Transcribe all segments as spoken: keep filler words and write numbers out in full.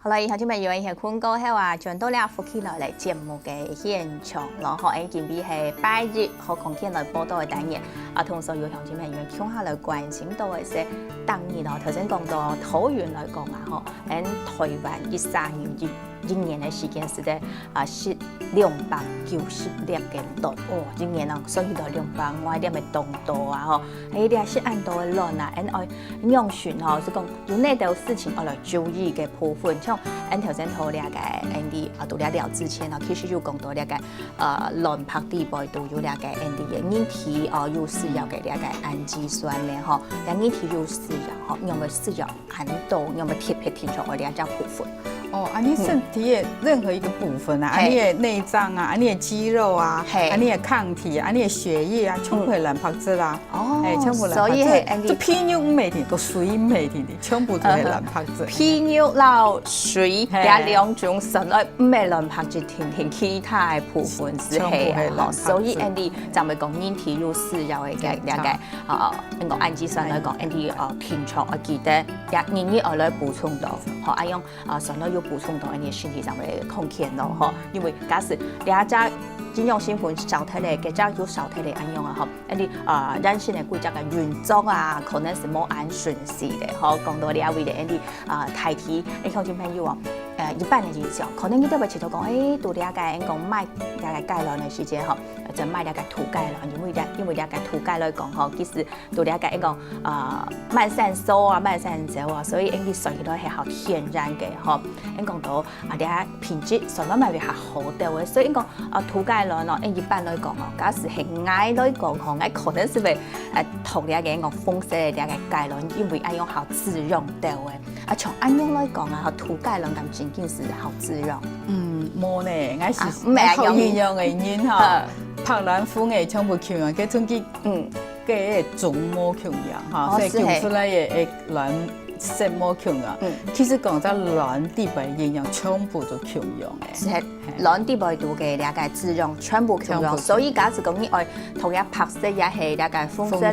好了，鄉親朋友，一歇睏過後啊，轉到了福氣來了節目个現場咯，吼，今晡日係拜一，好，康健來報到个單元，啊，同所有鄉親朋友共下來關心到个係當日咯，頭先講到桃園來講啊，吼，𫣆台灣一三一一年个時間係在啊，係兩百九十粒个卵，哦，一年啊，算起來兩百外粒个當多啊，吼，哎，這係恁多个卵啊，𫣆愛仰般吼，係講 有哪兜事情愛來注意个部分，像𫣆頭先討論个案例啊，在這聊之前呢，其實有講到這个呃卵白裡背都有這个案例个人體哦，有需要个這个氨基酸个吼，人體有需要吼，仰會需要恁多，仰會特別提出來這隻部分。哦，啊，你身體个任何一个部分啊，啊，你个內臟啊，啊，你个肌肉啊，啊，你个抗體啊，啊，你个血液啊，全部係卵白質啦。 哦，全部卵白質，所以係，就皮肉毋係定，个水毋係定定，全部都係卵白質。皮肉摎水，這兩種純愛毋係卵白質定定，其他个部分係係啊，所以恁樣正會講人體有需要个个个，啊，該个氨基酸來講，恁樣哦，平常愛記得，也日日愛來補充到，好，愛用啊，酸愛有補充到，恁樣身體正會康健咯，吼。因為假使這隻營養成分少忒咧，該隻又少忒咧，恁樣啊，吼。 恁樣啊，人生个規則个運作啊，可能係無恁順序个，吼，講到這位咧，恁樣啊，大體，誒，鄉親朋友哦，呃，一般个印象，可能你特別試著講，誒，在這个𫣆講買這个雞卵个時節吼，就買這个土雞卵，因為這因為這个土雞來講吼，其實在這个𫣆講啊，慢產收啊，慢產收啊，所以𫣆講算起來係較天然个吼，𫣆講到啊，這品質算來嘛會較好兜个，所以𫣆講 啊，土雞卵哦，誒，一般來講哦，假使係𠊎來講吼，𠊎可能係會，呃，擇這个講紅色个這个雞卵，因為恁樣較滋養兜个。啊，像恁樣來講啊，吼，土雞卵敢真經係較滋養？嗯，無呢，𠊎係，啊，毋係恁樣。𠊎好營養个人吼，白卵紅个全部共樣，該春季，嗯，該種無共樣吼，哦，所以種出來个，誒，卵 色無共樣。其實講到卵裡背營養全部都共樣个。係，卵裡背肚个這个滋養全部共樣，所以假使講你愛擇這白色也係這个紅色个，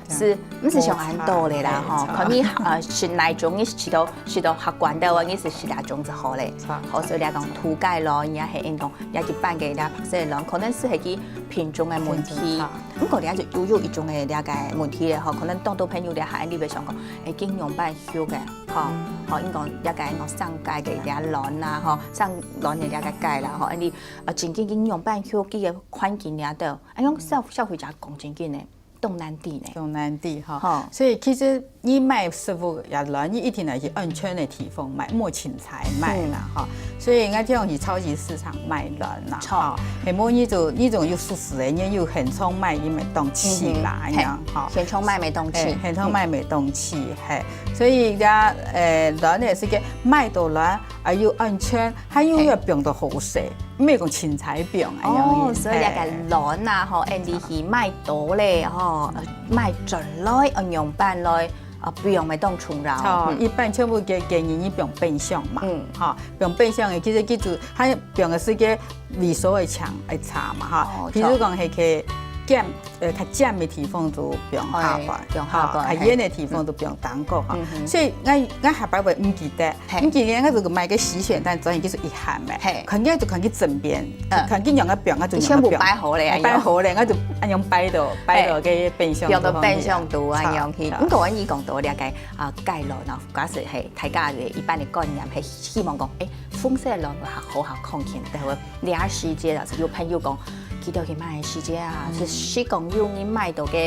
係，毋係想恁多咧啦吼，看你呃食哪種，你食到食到習慣个話，你係食哪種就好咧。好，所以來講土雞卵也係應該也一般个這白色个卵，可能係佢品種个問題。毋過咧就又有一種个這个問題咧吼，可能當多朋友咧還你會想講，誒，經用半 畜个，吼，吼，應該這个講生雞个這卵啊，吼，生卵个這个雞啦，吼，恁樣，呃，真經經用半畜，佢个環境裡肚，哎喲，消消費者講真經呢，當難知呢。當難知吼。吼，所以其實你買食物也卵，你一定愛去安全个地方買，莫凊彩買啦，吼。所以應該這樣去超級市場買卵啦，吼。係無你就你就有熟識个，你有現場買，你買當起啦，恁樣吼。現場買買當起，現場買買當起，係。 所以這，呃，卵也係个買到卵，啊又安全，還有愛放到好勢，毋係講凊彩放恁樣。哦，所以這个卵啊，吼，恁樣去買到咧，吼，買轉來，啊，用半來，啊，放毋係當重要。哦，一般全部个建議你放冰箱嘛，嗯，吼，放冰箱个，其實記住，還放个時間， 位所个牆愛差嘛，吼。哦，譬如講係較尖，呃，較尖个地方就放下背，放下背，較遠个地方就放頂高，吼。所以𠊎𠊎下擺會毋記得，毋記得𠊎就買个洗選蛋，轉去就一下咩，看見就看去正邊，看見仰个放，𠊎就全部擺好咧，擺好咧，𠊎就恁樣擺到擺到个冰箱，放到冰箱肚恁樣去。毋過你講到這个啊，雞卵啊，假使係大家个一般个觀念係希望講，誒，紅色卵會較好較康健，對無？ 這時節啊，有朋友講，佢兜去買个時節啊，係係講有人買到个，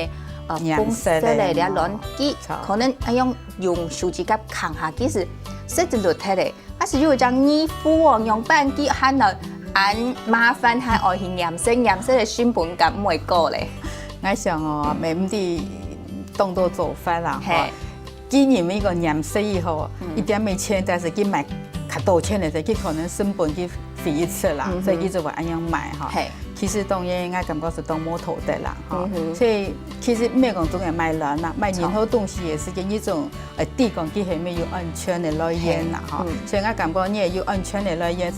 呃，紅色个這卵，佢可能愛用用手指甲囥下，其實色就落忒咧。但是有一隻疑惑哦，仰般佢還來恁麻煩，還愛去染色，染色个成本敢毋會高咧？𠊎想哦，毋知當多做法啦，吼。 既然一個染色以後，一點仔錢，但是佢賣較多錢个時，佢可能成本佢費一次啦，所以佢就會恁樣賣吼。其實當然，𠊎感覺係當無道德啦，吼。所以其實毋係講總係賣卵啦，賣任何東西也係一種，呃，知講佢係毋係有安全个來源啦，吼。所以𠊎感覺你係有安全个來源係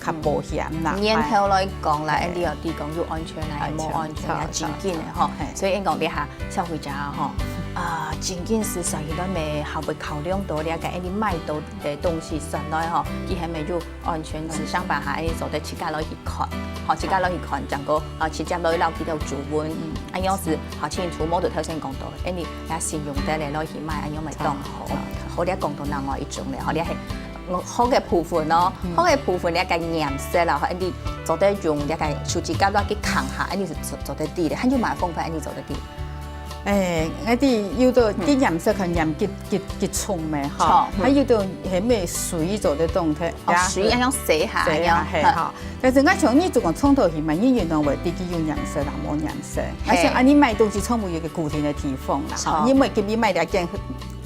較保险啦。年頭來講啦，恁樣有知講又安全啦，無安全啦，正經个吼。所以講這下消費者吼，啊，正經係算起來乜較會考量到這个，恁樣買到个東西算來吼，佢還沒有安全，係想辦法恁樣做得自家來去看，吼，自家來去看，正過啊，直接來摎佢兜注文，恁樣係較清楚，無就頭先講到，恁樣也信用得來來去買，恁樣乜當好。好，這講到另外一種咧，吼，這係 學个部分哦，學个部分這个顏色啦，吼，恁樣做得用這个手指甲落去看下，恁樣係做做得知个，還有麼个方法恁樣做得知？誒，𠊎知有个佢顏色可能幾幾幾重个吼，還有个係乜水做得動个，哦，水恁樣洗下，洗下係吼。但是𠊎想你就講從頭起嘛，你運動會知佢有顏色啦，無顏色。而且啊，你買東西全部有个固定个地方啦，吼，你毋會今日買這件，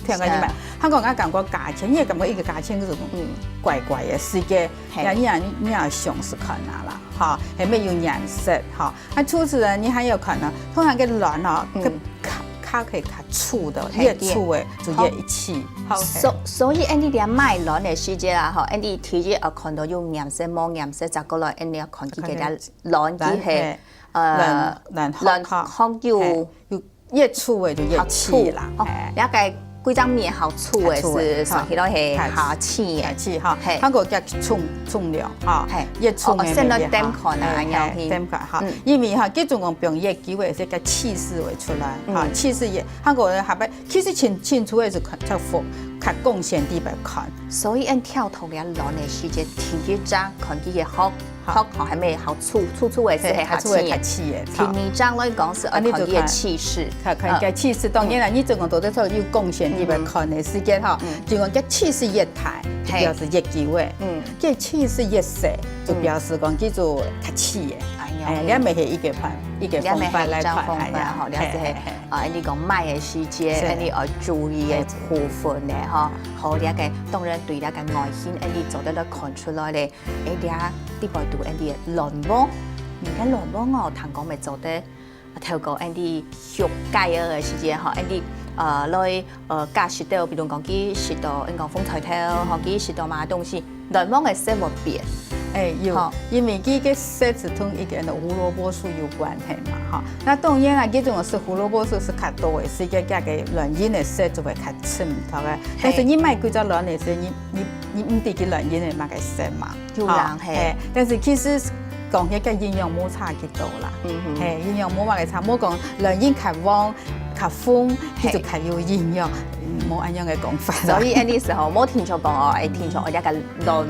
聽日你買。 還講𠊎感覺價錢，你會感覺一个價錢係怪怪个，係个，嘿，你也你也想試看啊啦，吼，還沒有顏色，吼。啊，除此呢，你還有可能，通常个卵哦，嗯，較較可以較粗的，嘿，越粗的就越細，好，所所以，恁樣你買卵个時節啊，吼，恁樣第一要看到有顏色無顏色，再過來，恁樣要看佢个卵，佢个卵，呃，卵卵殼有 越粗个就越細啦，哦，了解，規張面較粗个係算起來係較細个，較細哈。還過較重重量哈，越重个哦，先來點看啊，嘿，嘿，點看哈，因為哈，這種講放越久个係个氣勢會出來哈，氣勢越，還過下擺其實清清楚个係較較風較光線地方看，所以恁挑動个卵个時節，第一張看佢个殼。 殼吼，還沒好粗，粗粗个係較細个，第二張來講係愛看佢个氣勢，看看个氣勢。當然啦，你總共做得出有貢獻，你們看个時間吼，就講个氣勢越大，就表示越久个，嗯，个氣勢越細，就表示講佢就較細个。哎，這乜係一个方一个方法來看，哎呀，吼，了解。啊，你講買个時間，你愛注意个部分呢，吼，好，了解。當然對了解外形，你做得來看出來咧。 哎，這底背肚恁樣个卵黃，該卵黃哦，聽講乜做得透過恁樣畜雞仔个時節吼，恁樣呃來呃加食到，比如講佢食到，恁講風吹豆吼，佢食到麼个東西，卵黃个色會變。哎，有，因為佢个色係同一个胡蘿蔔素有關係嘛，吼。那當然啦，這種係胡蘿蔔素係較多个，所以佢个卵黃个色就會較深，大概。但是你買幾隻卵个時，你你你毋知佢卵黃个麼个色嘛。 有影係。嘿，但是其實講起个營養無差幾多啦，嗯哼，嘿，營養無麼个差，無講卵黃較黃、較紅，佢就較有營養，無恁樣个講法啦。所以恁樣時候，無聽著講哦，哎，聽著哦，這个卵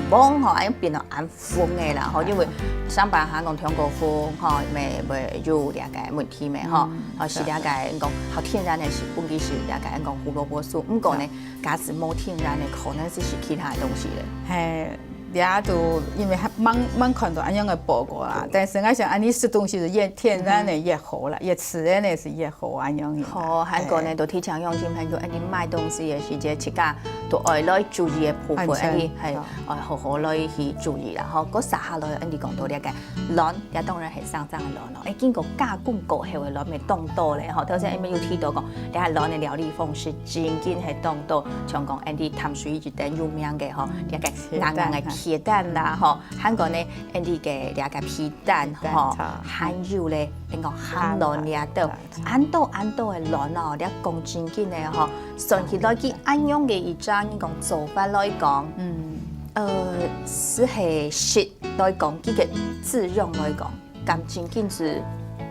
黃吼，哎，變到恁紅个啦，吼，因為上班還講聽過紅吼，會會有這个問題咩吼，哦，係這个講好天然个，係本身係這个講胡蘿蔔素，毋過呢，假使無天然个，可能係係其他个東西咧。嘿。 這都因為還吂吂看到恁樣个報告啦，但是𠊎想恁樣食東西係越天然个越好啦，越自然个係越好恁樣个。好，還過呢，都提醒鄉親朋友，恁樣買東西个時節，自家都愛來注意个部分，恁樣係愛好好來去注意啦。吼，過續下來，恁樣講到這个卵，這當然係生生个卵咯。 哎，經過加工過後个卵乜當多咧，吼，頭先𠊎有提到講，這下卵个料理方式真經係當多，像講恁樣淡水一等有名个吼，這个硬硬个雞蛋啦，吼，還過呢，恁樣个這个皮蛋，吼，還有咧，恁講鹹卵這兜，恁多恁多个卵哦，這講真經个吼，算起來佢恁樣个一隻，你講做法來講，嗯，呃，係係食來講，佢个質量來講。 敢真緊係，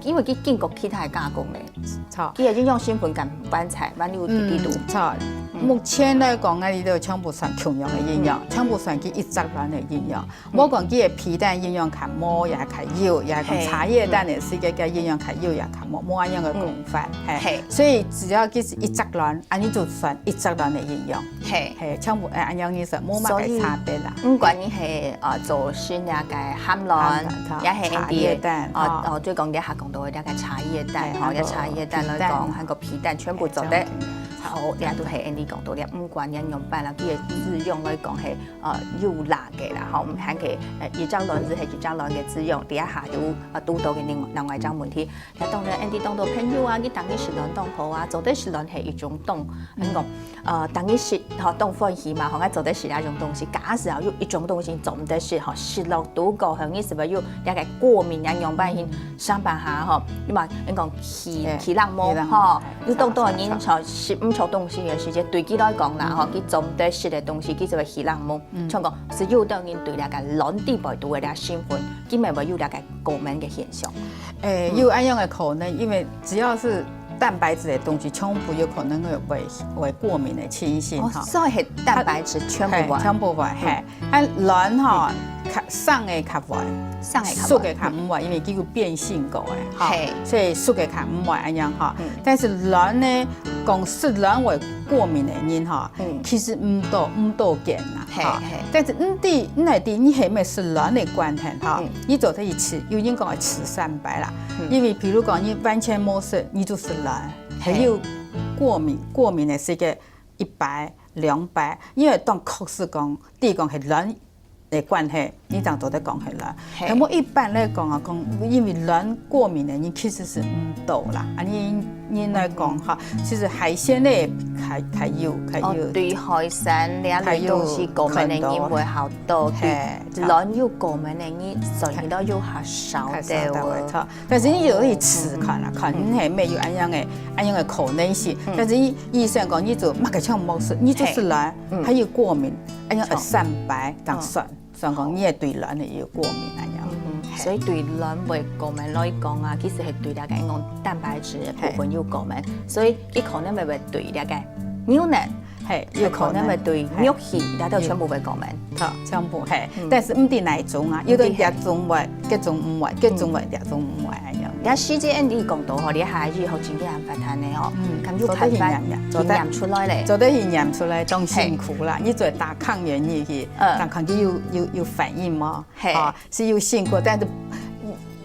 因為佢經過其他个加工咧。著。佢个營養成分敢還在，還有在裡肚。嗯，著。目前來講，𠊎這兜全部算共樣个營養，全部算佢一隻卵个營養。無講佢个皮蛋營養較無，也較有，也講茶葉蛋个時節个營養較有，也較無，無恁樣个講法。嘿，所以只要佢係一隻卵，恁樣就算一隻卵个營養。 嘿，嘿，全部，哎，恁樣意思，無麼个差別啦。所以，毋管你係，呃，做成該个鹹卵，鹹卵，也係茶葉蛋，哦，哦，就講你還講到該个茶葉蛋，吼，該茶葉蛋來講，還有皮蛋，全部做得，好，這都係恁樣講到了，毋管仰般啦，佢个滋養來講係呃有罅个啦，吼，毋還係呃一隻卵子係一隻卵个滋養，這下就呃堵到个另另外一隻問題。這當然，恁樣當多朋友啊，你當日食卵當好啊，做得食卵係一種當，你講呃當日食吼當歡喜嘛，吼，愛做得食那種東西，假使啊有一種東西做毋得食吼，食落肚過後，你係毋係有這个過敏啊，仰般形？上班下吼，你嘛你講起起冷毛吼，有當多人吼食毋著東西个時節，對佢來講啦吼，佢做毋得食个東西，佢就會起冷毛。像講係有當人對這个卵底背肚个這成分，佢乜會有這个過敏个現象。誒，有恁樣个可能，因為只要是蛋白質个東西，全部有可能會會會過敏个情形哦，哈。所以係蛋白質全部嘿，會。全部會，嘿。啊，卵吼，較生个較會，生个較會熟个較毋會，因為佢有變性過个哈嘿，所以熟个較毋會恁樣哈嗯。但是卵呢，講食卵會過敏个人哈嗯，其實毋多毋多見啦哈嘿嘿。但是毋知，毋係知你係毋係食卵个關係哈嗯，你做得去吃，有人講愛吃三擺啦嗯。因為譬如講你完全無食，你就食卵，還嘿有過敏，過敏个時節一擺、兩擺，因為當確實講，第一講係卵个關係，你正做得講係卵。嘿那麼一般來講啊，講因為卵過敏个人其實係毋多啦。啊，你你來講哈，其實海鮮類還還有還哦有，，對海產這類東西過敏个人會較多，嘿對卵有過敏个人，所以都有較少較的少會哦。錯。但是你有去試看啊，看你係毋係有恁樣个恁樣个可能性。但是醫醫生講，你就麼个全無食，你就食卵，還有過敏，恁樣三擺當算，算講你會對卵个有過敏恁樣。嗯，所以對卵會過敏來講啊，其實係對這个講蛋白質个部分有過敏，所以佢可能會會對這个牛奶，嘿，有可能會對嘿肉類，這兜全部會過敏。好，全部嘿，但是毋知哪一種啊，有的這種會，這種毋會，這種會，這種毋會恁樣。你看時節你講到吼，你還係好真正發展的哦，嗯感覺開發做得去驗呀做得驗出來咧。做得去驗出來，當辛苦啦，你做得打抗原入去，嗯但看佢有有有反應無？嘿啊，係有辛苦，但是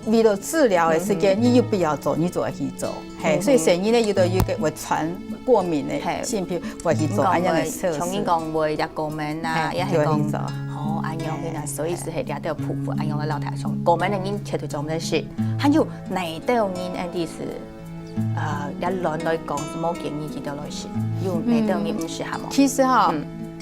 為了治療个時間，你有必要做，你就愛去做。嘿，所以細人呢，有的有个會傳過敏个嘿性病，會去做恁樣个測試。像你講會有過敏啊，嘿也係講就會去做哦，恁樣个啦，所以係係這兜部分，恁樣个老太上過敏个人絕對做毋得食。還有哪兜人恁樣係，呃，這卵來講，係無建議佢兜來食，有哪兜人毋適合無？其實哈，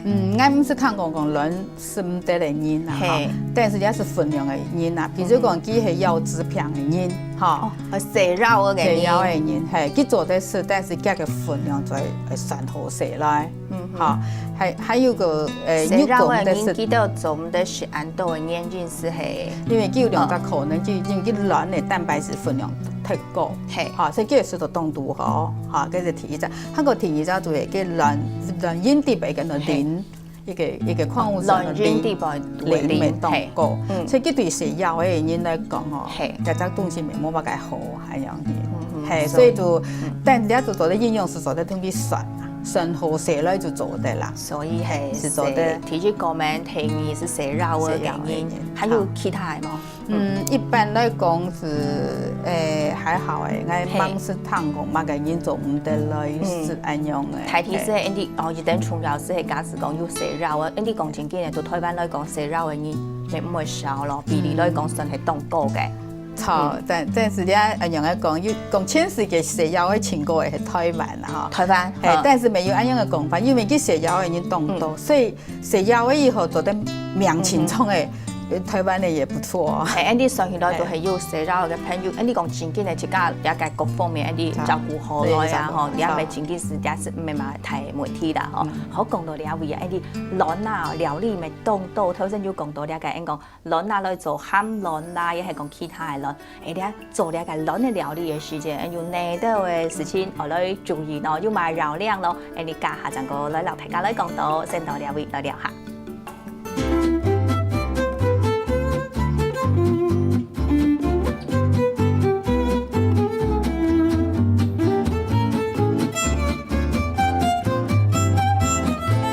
嗯，𠊎毋係聽講講卵食毋得个人啊，哈嘿，但是也係分量个人啊，比如講佢係腰子病个人，哈哦，，呃，細腰个細腰个人，人，嘿，佢做得食，但是佢个分量就會會算好勢來，嗯哈，還還有个，呃，細腰个人，肉講得食。佢兜做毋得食恁多个原因係係，因為佢有兩个可能，就因為佢卵个蛋白質分量忒高，嘿哈，所以佢个食到當多吼，哈，這是第一隻。還有第二隻就係佢卵卵仁底背个那磷，一个一个礦物質那卵仁底磷。背肚个磷乜當高，嘿嗯所以佢對細腰个人來講吼，嘿這隻東西乜無麼个好，恁樣嗯嘿，所以就，但人家就做得營養師做得同佢算啊，算好勢來就做得啦。所以係係做得第一過敏，第二係細腰个原因細腰个原因，還有其他个無？嗯，一般來講係，誒，還好誒，𠊎嘿吂識聽講麼个人做毋得來食恁樣誒。大體係嘿恁樣哦，一等重要係假使講有細腰个，恁樣講正經个，對台灣來講，細腰个人乜毋會少咯，比例來講算係當高个。著，但但是你恁樣來講，有講全世界細腰个情況係台灣啦吼。台灣，嘿嗯，但是乜有恁樣个講法，因為佢細腰个人當多，所以細腰个以後做得命青壯个，呃台灣个也不錯哦。嘿，恁樣算起來都係有細腰个朋友，恁樣講正經个，自家也个各方面恁樣照顧好來啊吼，對也毋係正經係也係毋係嘛大問題啦吼。好講到這位啊，恁樣卵啊料理乜當多，頭先有講到這个，恁講卵啊來做鹹卵啦，也係講其他个卵。 哎，你做這个卵个料理个時節，有哪兜个事情愛來注意咯，有麼个要領咯？哎，你家下正過來摎大家來講到，先到這位來尞下。